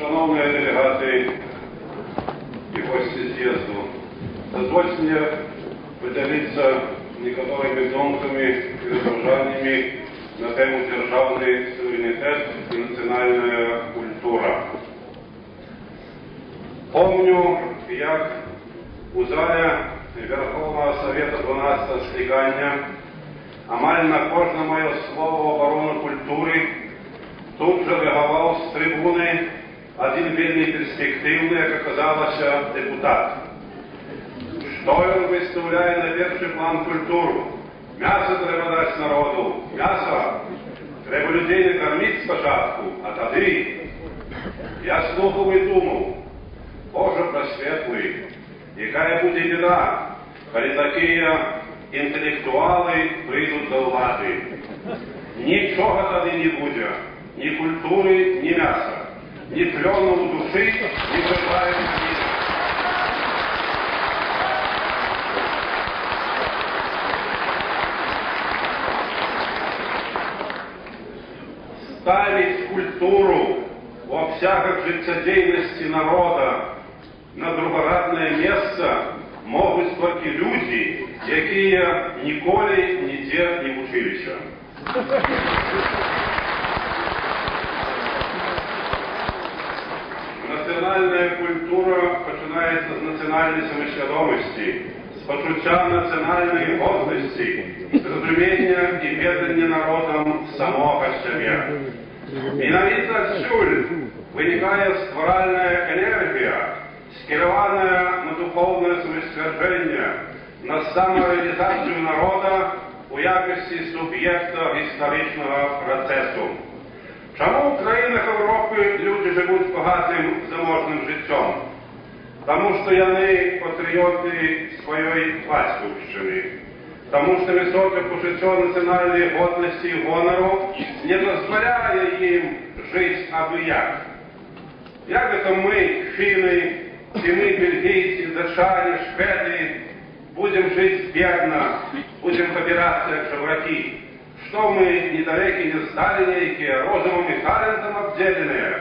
Шаноўныя дэлегаты і госці з'езду, дазвольце мне падзяліцца некаторымі думкамі і разважаннямі на тэму «Дзяржаўны суверэнітэт і нацыянальная культура». Помню, як у зале Вярхоўнага Савета 12 склікання амаль на кожнае маё слова ў абарону культуры тут жа рэагаваў з трыбуны адзін вельмі перспектыўны, як аказалася, дэпутат. Што ён выстаўляе на першы план культуру? Мяса трэба даць народу, мяса. Трэба людзей накарміць спачатку, а тады. Я слухаў і думаў: Божа прасветлы, якая будзе беда, калі такія інтэлектуалы прыйдуць да ўлады. Нічога тады не будзе, ні культуры, ні мяса, ні плёну ў душы, ні прыбавіць ні. Ставіць культуру ў абсягах жыццядзейнасці народа на другараднае месца могуць толькі людзі, якія ніколі нідзе не вучыліся. Нацыянальная культура пачынаецца з нацыянальнай самасвядомасці, з пачуцця нацыянальнай годнасці, з разумення і ведання народам самога сябе. Менавіта адсюль вынікае стваральная энергія, скіраваная на духоўнае самасцвярджэнне, на самарэалізацыю народа у якасці суб'екта гістарычнага працэсу. Чаму ў краінах Еўропы людзі жывуць багатым заможным жыццём? Таму што яны патрыёты сваёй бацькаўшчыны. Таму што высокае пачуццё нацыянальнай годнасці і гонару не дазваляе ім жыць абы-як. Як гэта мы, фіны, ці мы, бельгійцы, датчане, шведы, будзем жыць бедна, будзем пабірацца як жабракі? Што мы, недалекі, не здалі нейкія, розумам і талентам абдзеленыя?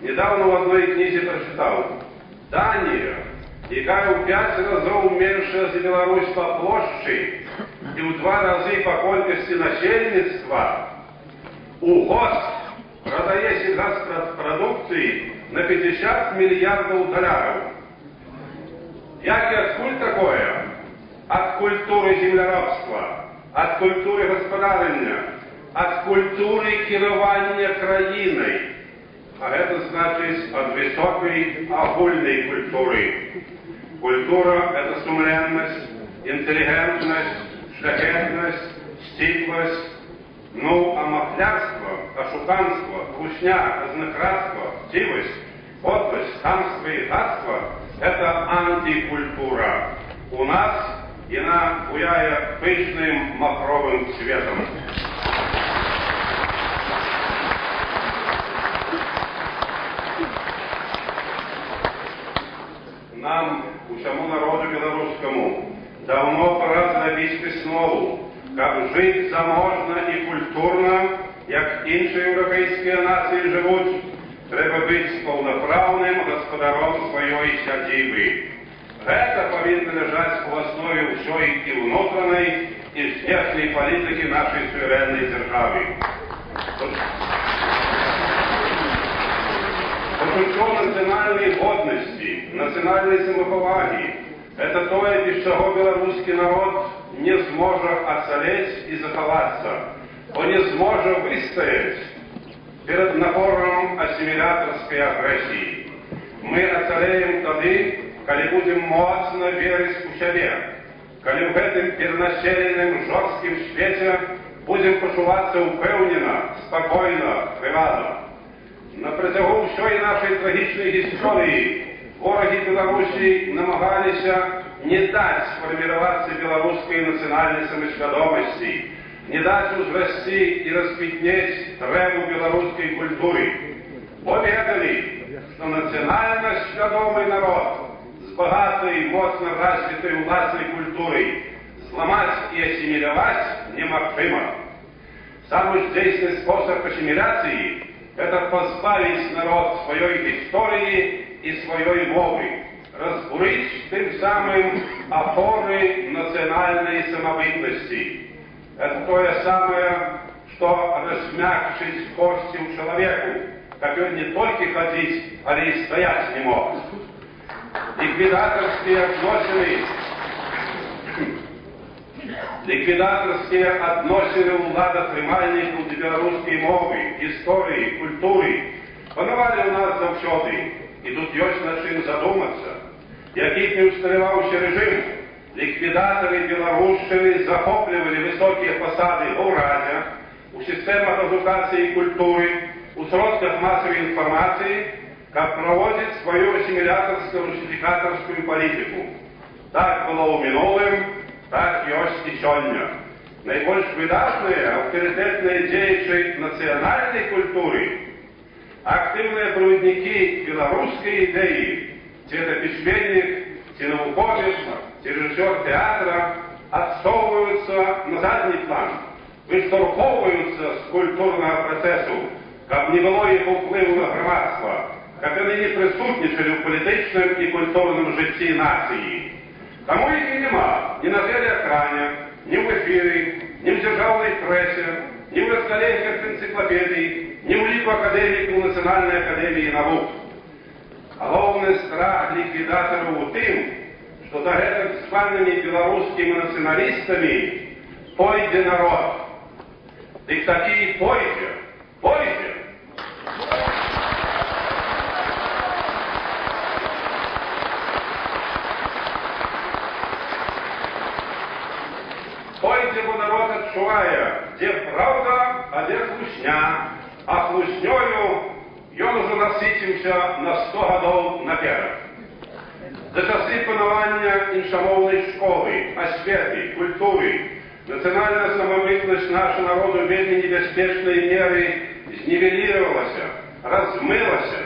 Нядаўна ў адной кнізе прачытаў: Данія, якая ў 5 разоў меншая за Беларусь па плошчы і ў 2 разы па колькасці насельніцтва, у год прадае сельгаспрадукцыі на 50 мільярдаў даляраў. Як і адкуль такое? Ад культуры земляробства, ад культуры гаспадарання, ад культуры кіравання краінай. А гэта значыць ад высокай агульнай культуры. Культура – гэта сумленнасць, інтэлігентнасць, шляхетнасць, сціпласць. Ну, а махлярства, ашуканства, хлусня, казнакрадства, хцівасць, подласць, хамства і гадства – гэта антыкультура. У нас яна буяе пышным махровым цветам. Нам, усяму народу беларускаму, даўно пора зрабіць выснову: каб жыць заможна і культурна, як іншыя еўрапейскія нацыі жывуць, трэба быць паўнапраўным гаспадаром сваёй сядзібы. Гэта павінна ляжаць у аснове ўсёй і ўнутранай, і знешняй палітыкі нашай суверэннай дзяржавы. Пачуццё нацыянальнай годнасці, нацыянальнай самапавагі – гэта тое, без чаго беларускі народ не зможа ацалець і захавацца, бо не зможа выстаяць перад напорам асімілятарскай агрэсіі. Мы ацалеем тады, калі будзем моцна верыць у сябе, калі ў гэтым перанаселеным жорсткім свеце будзем пачувацца ўпэўнена, спакойна, трывала. На працягу ўсёй нашай трагічнай гісторыі ворагі Беларусі намагаліся не даць сфарміравацца беларускай нацыянальнай самасвядомасці, не даць узрасці і расквітнець дрэву беларускай культуры. Бо ведалі, што нацыянальна свядомы народ з багатай, моцна развітай уласнай культурай зламаць і асіміляваць немагчыма. Самы ж дзейсны спосаб асіміляцыі Это пазбавіць народ сваёй гісторыі і сваёй мовы, разбурыць тым самым апоры нацыянальнай самабытнасці. Это тое самае, што размякчыць косці ў чалавеку, каб ён не толькі хадзіць, але і стаяць не мог. Ліквідатарскія адносіны ўладатрымальнікаў да беларускай мовы, гісторыі, культуры панавалі ў нас заўсёды, і тут ёсць над чым задумацца. Які б не усталяваўся рэжым, ліквідатары беларушчыны захоплівалі высокія пасады ва ўрадзе, у сістэмах адукацыі і культуры, у сродках масавай інфармацыі, каб праводзіць сваю асімілятарска-русіфікатарскую палітыку. Так было ў мінулым, так ёсць і сёння. Найбольш выдатныя, аўтарытэтныя дзеячы нацыянальнай культуры, актыўныя праваднікі беларускай ідэі, ці это пісьменнік, ці навуковец, ці рэжысёр тэатра, адсоўваюцца на задні план, выштурхоўваюцца з культурнага працэсу, каб не было іх уплыву на грамадства, каб яны не прысутнічалі ў палітычным і культурным жыцці нацыі. Таму іх і няма ні на тэлеэкране, ні ў эфіры, ні ў дзяржаўнай прэсе, ні ў рэдкалегіях энцыклапедый, ні ў ліку акадэмікаў Нацыянальнай акадэміі навук. Галоўны страх ліквідатараў у тым, што за гэтак званымі беларускімі нацыяналістамі пойдзе народ. Дык такі і пойдзе, пойдзе. Пойдзе, бо народ адчувае, дзе праўда, а дзе хлусня, а хлуснёю ён ужо насыціўся на 100 гадоў наперад. За часы панавання іншамоўнай школы, асветы, культуры, нацыянальная самабытнасць нашага народу вельмі небяспечнай меры знівеліравалася, размылася.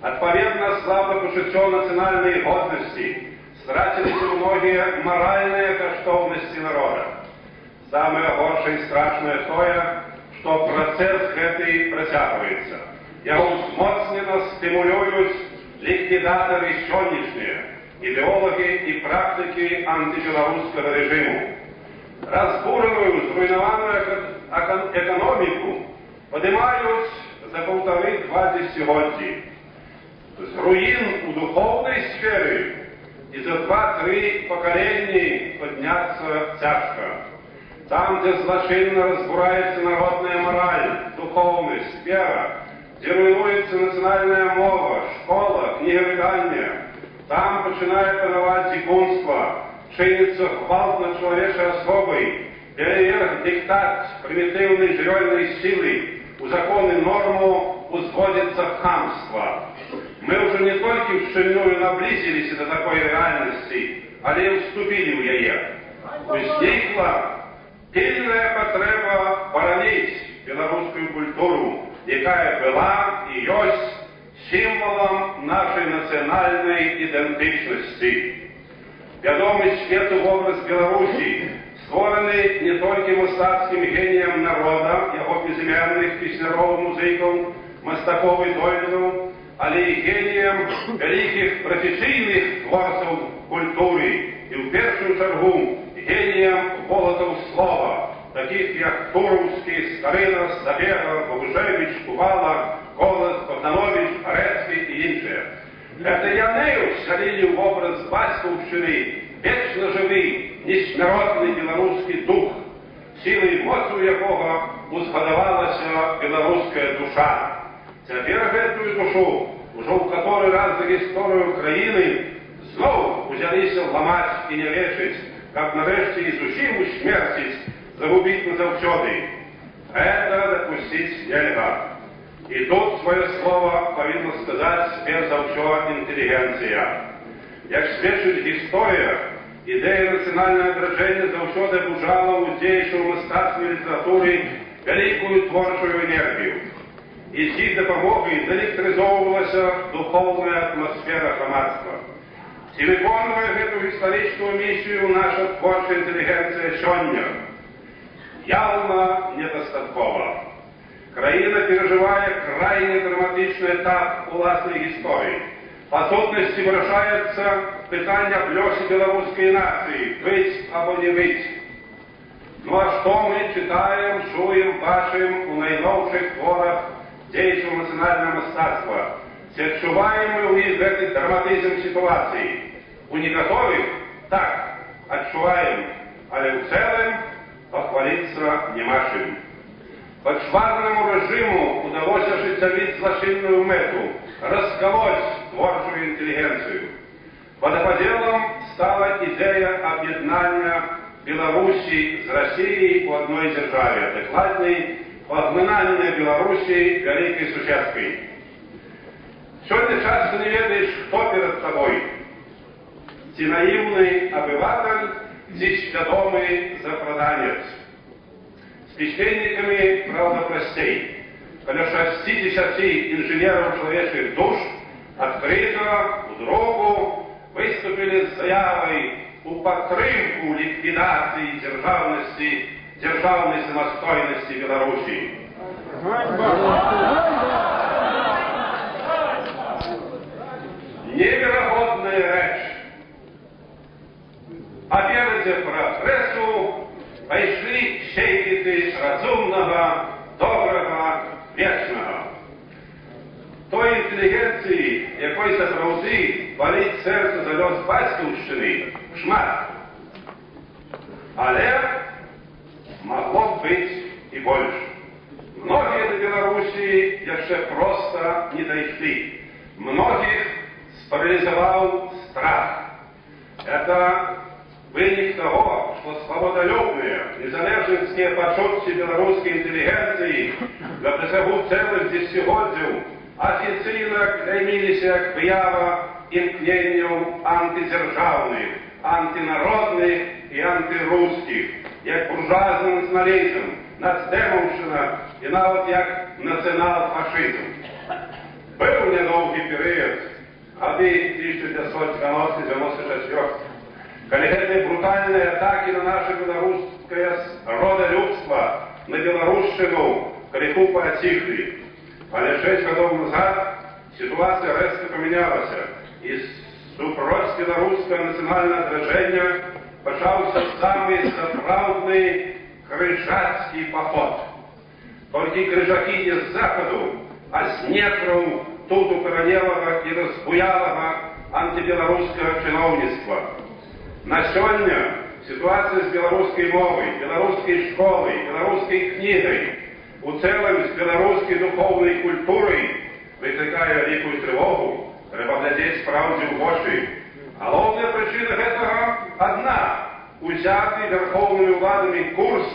Адпаведна, слаба пачуццё нацыянальнай годнасці, страціліся многія маральныя каштоўнасці народа. Самае горшае і страшнае тое, што працэс гэты працягваецца. Яго ўзмоцнена стымулююць ліквідатары сённяшнія, ідэолагі і практыкі антыбеларускага рэжыму. Разбураную, зруйнаваную эканоміку падымаюць за паўтары-два дзесяцігоддзі. З руін у духоўнай сферы і за 2-3 пакаленні падняцца цяжка. Там, дзе злачынна разбураецца народная мараль, духоўнасць, вера, дзе руйнуецца нацыянальная мова, школа, кнігавыданне, там пачынае панаваць дзікунства, чыніцца гвалт над чалавечай асобай, бярэ верх дыктат прымітыўнай жывёльнай сілы, у закон і норму узводзіцца хамства. Мы ўжо не толькі ўшчыльную наблізіліся да такой рэальнасці, але і ўступілі ў яе. Узнікла пільная патрэба бараніць беларускую культуру, якая была і ёсць сімвалам нашай нацыянальнай ідэнтычнасці. Вядомы свету вобраз Беларусі, створаны не толькі мастацкім геніем народа, яго безымянных песняроў, музыкаў, мастакоў і дойлідаў, але і геніем вялікіх прафесійных творцаў культуры і ў першую чаргу геніем волатаў слова, такіх як Тураўскі, Скарына, Сапега, Багушэвіч, Купала, Колас, Багдановіч, Арэцкі і іншыя. Гэта яны ўсялілі ў вобраз бацькаўшчыны вечна жывы, несмяротны беларускі дух, сілай моцу якога узгадавалася беларуская душа. Цяпер гэтую душу ўжо ў каторы раз за гісторыю краіны зноў узяліся ламаць і нявечыць, каб нарэшце і зусім усмерціць, загубіць назаўсёды. Гэта дапусціць нельга. І тут сваё слова павінна сказаць перш за ўсё інтэлігенцыя. Як сведчыць гісторыя, ідэя нацыянальнага адраджэння заўсёды абуджала ў дзеячаў мастацтва і літаратуры вялікую творчую энергію. І з іх дапамогай заэлектрызоўвалася духоўная атмасфера грамадства. Ці выконвае гэту гістарычную місію наша творчая інтэлігенцыя сёння? Яўна недастаткова. Краіна перажывае крайне драматычны этап уласнай гісторыі. Па сутнасці вырашаецца пытанне аб лёсе беларускай нацыі, быць або не быць. Ну а што мы чытаем, чуем, бачым у найноўшых творах дзеячаў нацыянальнага мастацтва? Ці адчуваем мы ў іх гэты драматызм сітуацыі? У некаторых так, адчуваем, але ў цэлым пахваліцца няма чым. Пачварнаму рэжыму удалося ажыццявіць злачынную мэту раскалоць творчую інтэлігенцыю. Водападзелам стала ідэя аб'яднання Беларусі з Расіяй у адной дзяржаве, а дакладней, паглынання Беларусі вялікай суседкай. Сёння часта не ведаеш, хто перад табой. Ці наіўны абыватель, ці свядомы запраданец. З пісьменнікамі, праўда, прасцей. Каля 60 інжынераў чалавечых душ адкрыта у друку выступілі з заявай у падтрымку ліквідацыі дзяржаўнасці, дзяржаўнай самастойнасці Беларусі. Неверагодная рэч. Паперадзе прагрэсу пайшлі сейбіты разумнага, добрага, вечнага. Той інтэлігенцыі, якой сапраўды баліць сэрца за лёс бацькаўшчыны, шмат. Але магло б быць і больш. Многія да Беларусі яшчэ проста не дайшлі. Многіх спаралізаваў страх. Это вынік таго, што свабодалюбныя, незалежніцкія пачуцці беларускай інтэлігенцыі на працягу цэлых дзесяцігоддзяў афіцыйна кляйміліся як выява імкненняў антыдзяржаўных, антынародных і антырускіх, як буржуазны нацыяналізм, нацдэмаўшчына і нават як нацыянал-фашызм. Быў нядоўгі перыяд, гады 1990-94, калі гэтыя брутальныя атакі на наше беларускае родалюбства, на беларушчыну крыху паціхлі. Але 6 гадоў назад сітуацыя рэзка памянялася, і супроць беларускага нацыянальнага адраджэння пачаўся самы сапраўдны крыжацкі паход. Толькі крыжакі не з захаду, а з нетраў тут укаранелага і разбуялага антыбеларускага чыноўніцтва. На сёння сітуацыя з беларускай мовай, беларускай школай, беларускай кнігай, у цэлым з беларускай духоўнай культурай выклікае вялікую трывогу. Трэба глядзець праўдзе ў вочы. Галоўная прычына гэтага адна: узяты вярхоўнымі ўладамі курс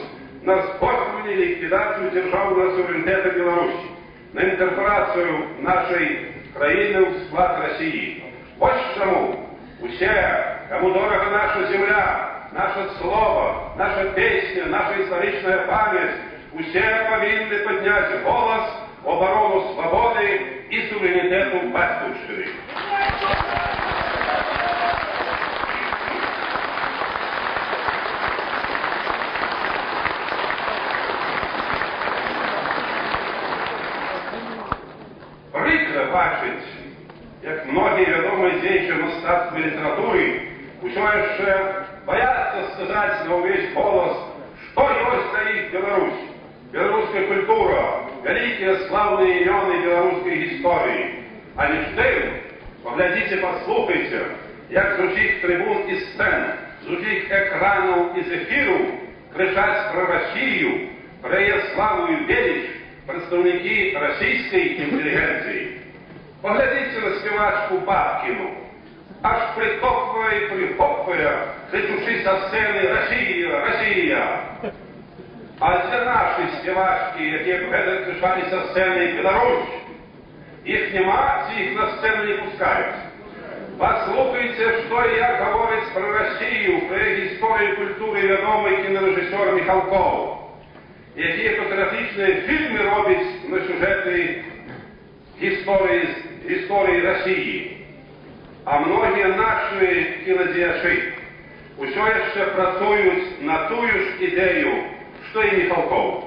на збочванне і ліквідацыю дзяржаўнага суверэнітэта Беларусі, на інкарпорацыю нашай краіны ў склад Расіі. Вось чаму усе, каму дорага наша зямля, наша слова, наша песня, наша гістарычная памяць, усе павінны падняць голас у абарону свабоды і суверэнітэту бацькаўшчыны. Прыкра бачыць, як многія вядомыя дзеячы мастацтва і літаратуры усё яшчэ баяцца сказаць на ўвесь голас, што ёсць для іх Беларусь, беларуская культура, вялікія слаўныя імёны беларускай гісторыі. А між тым, паглядзіце, паслухайце, як з усіх трыбун і сцэн, з усіх экранаў і з эфіру крычаць пра Расію, пра яе славу і веліч прадстаўнікі расійскай інтэлігенцыі. Паглядзіце на спявачку Бабкіну, аж прытопвае і прыхопвае, крычучы са сцэны «Расія, Расія!». А дзе нашы спявачкі, якія б гэтак крычалі са сцэны «Беларусь»? Іх няма, ці іх на сцэну не пускаюць? Паслухайце, што і як гаворыць пра Расію, пра гісторыю культуры вядомы кінарэжысёр Міхалкоў, якія патрыятычныя фільмы робіць на сюжэты гісторыі Расіі. А многія нашы кінадзеячы усё яшчэ працуюць на тую ж ідэю, што і Міхалкоў.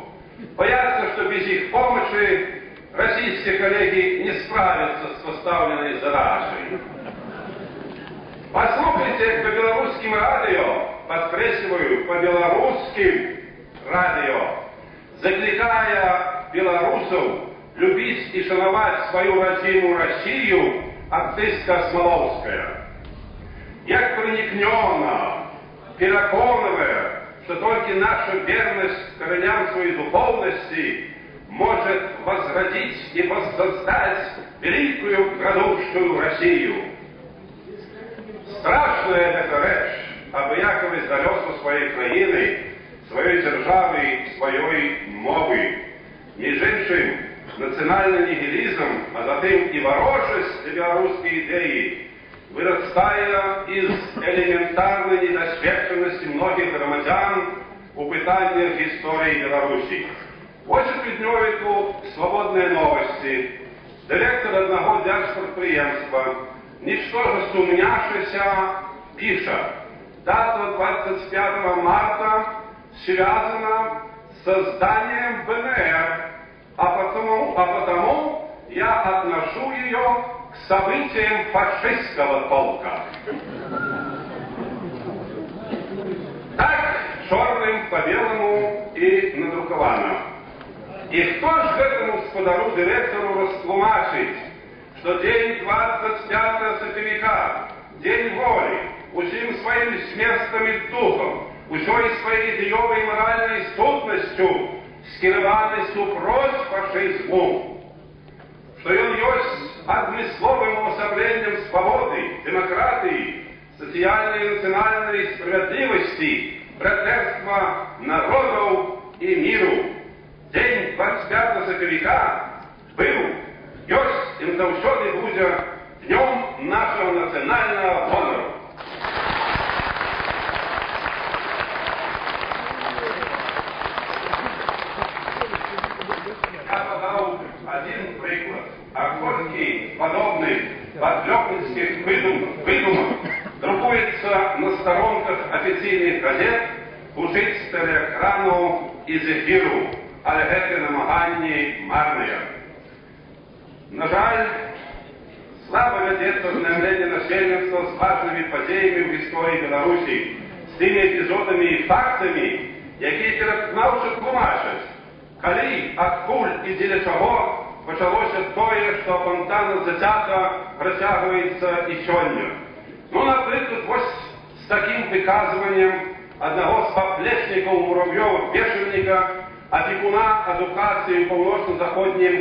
Боятся, что без их помощи российские коллеги не справятся с поставленной задачей. Паслухайце, як па беларускім радыё, падкрэсліваю, па беларускім радыё, заклікае беларусаў любіць і шанаваць сваю радзіму Расію артыстка Смалоўская. Як пранікнёна пераконвае, што толькі наша вернасць караням сваёй духоўнасці может возродить и воссоздать великую грядущую Россию. Страшная гэта рэч, абыякавасць да лёсу сваёй краіны, сваёй дзяржавы, сваёй мовы. Між іншым, нацыянальны нігілізм, а затым і варожасць да беларускай ідэі вырастае з элементарнай недасведчанасці многіх грамадзян у пытаннях гісторыі Беларусі. Вось у тыднёвіку «Свабодныя новасці» дырэктар аднаго дзяржпрадпрыемства, ничтоже сумняшися, піша: «Дата 25 марта связана с созданием БНР, а потому я отношу ее к событиям фашистского толка». Так чорным по белому і надрукавана. І хто ж гэтаму спадару дырэктару растлумачыць, што дзень 25 сакавіка, дзень Волі, усім сваім зместам і духам, усёй сваёй ідэёвай і маральнай сутнасцю скіраваны супроць фашызму, што ён ёсць адмысловым увасабленнем свабоды, дэмакратыі, сацыяльнай і нацыянальнай справядлівасці, братэрства народаў і міру? Дзень 25 сакавіка быў, ёсць і назаўсёды будзе днём нашага нацыянальнага гонару. Я падаў адзін прыклад, а колькі падобных падлёпніцкіх выдумак друкуецца на старонках афіцыйных газет, гучыць з тэлеэкрану і з эфіру, але гэты намаганні марныя. На жаль, слаба вядзецца знаёмленне насельніцтва з важнымі падзеямі ў гісторыі Беларусі, з тымі эпізодамі і фактамі, якія пераканаўча тлумачаць, калі, адкуль і дзеля чаго пачалося тое, што апантана зацята працягваецца і сёння. Ну, напрыклад, вось з такім выказваннем аднаго з паплечнікаў Мураўёва-Бешанніка, апекуна адукацыі ў паўночна-заходнім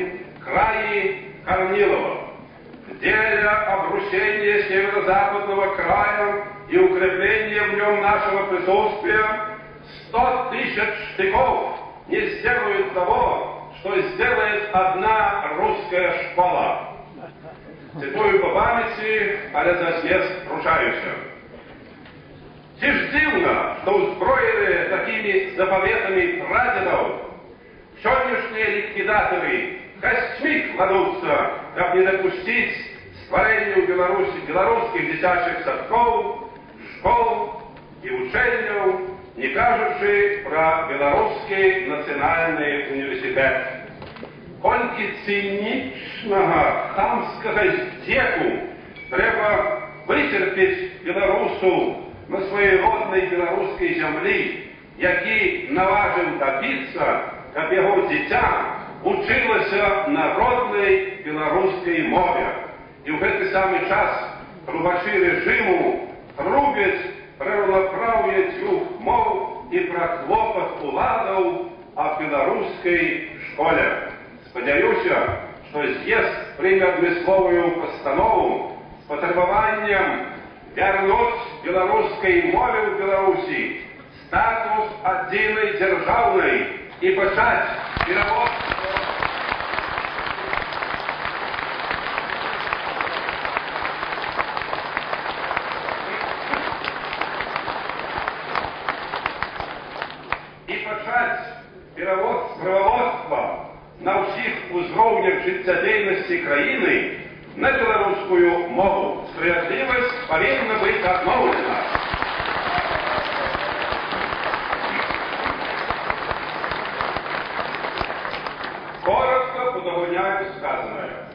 краі Корнилова: «Для обрусения северо-западного края и укрепления в нем нашего присутствия 100 000 штыков не сделают того, что сделает одна русская школа». Цытую па памяці, але за змест ручаюся. Ці ж дзіўна, што ўзброеныя такімі запаветамі прадзедаў, сённяшнія ліквідатары касцьмі кладуцца, каб не дапусціць стварэння ў Беларусі беларускіх дзіцячых садкоў, школ і вучэльняў, не кажучы пра беларускі нацыянальны універсітэт? Колькі цынічнага хамскага здзеку трэба выцерпець беларусу на сваёй роднай беларускай зямлі, які наважыў дабіцца, каб яго дзіця вучылася на роднай беларускай мове? І ў гэты самы час трубачы рэжыму трубяць пра раўнапраўе дзвюх моў і пра клопат уладаў аб беларускай школе. Спадзяюся, што з'езд прыме адмысловую пастанову з патрабаваннем вярнуць беларускай мове ў Беларусі статус адзінай дзяржаўнай і пачаць перавод і пачаць перавод справаводства на ўсіх узроўнях жыццядзейнасці краіны на беларускую мову. Справядлівасць павінна быць адноўлена. сказанае.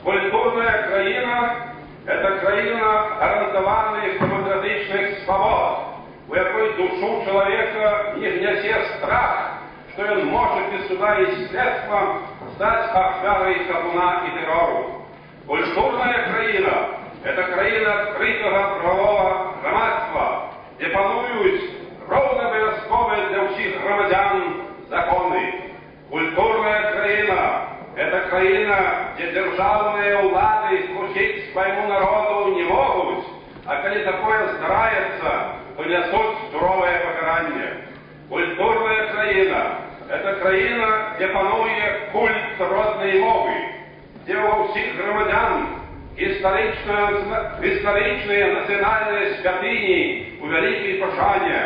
Культурная краіна – гэта краіна гарантаваных дэмакратычных свабод, у якой душу чалавека не гняце страх, што ён можа без суда і следства стаць ахвярай табуна і тэрору. Культурная краіна – гэта краіна адкрытага прававога грамадства, дзе пануюць роўнаабавязковыя для ўсіх грамадзян законы. Культурная краіна – гэта краіна, дзе дзяржаўныя ўлады хлусіць свайму народу не могуць, а калі такое здараецца, то нясуць суровае пакаранне. Культурная краіна – гэта краіна, дзе пануе культ роднай мовы, дзе ва ўсіх грамадзян гістарычныя нацыянальныя святыні у вялікай пашане,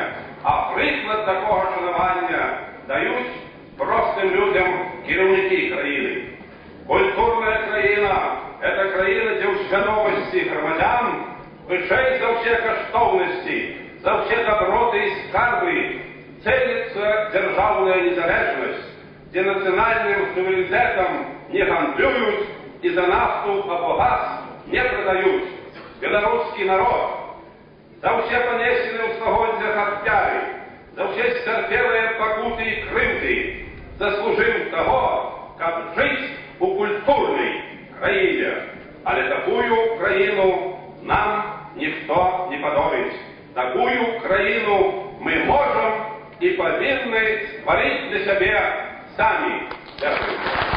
а прыклад такога шанавання даюць простым людзям кіраўнікі краіны. Культурная краіна – гэта краіна, дзе ў свядомасці грамадзян вышэй за ўсе каштоўнасці, за ўсе даброты і скарбы цэніцца дзяржаўная незалежнасць, дзе нацыянальным суверэнітэтам не гандлююць і за нафту або газ не прадаюць. Беларускі народ за ўсе панесеныя ў стагоддзях ахвяры, за ўсе сцярпелыя пакуты і крыўды заслужыў таго, каб жыць у культурнай краіне. Але такую краіну нам ніхто не падорыць. Такую краіну мы можам і павінны стварыць для сябе самі. Дзякую.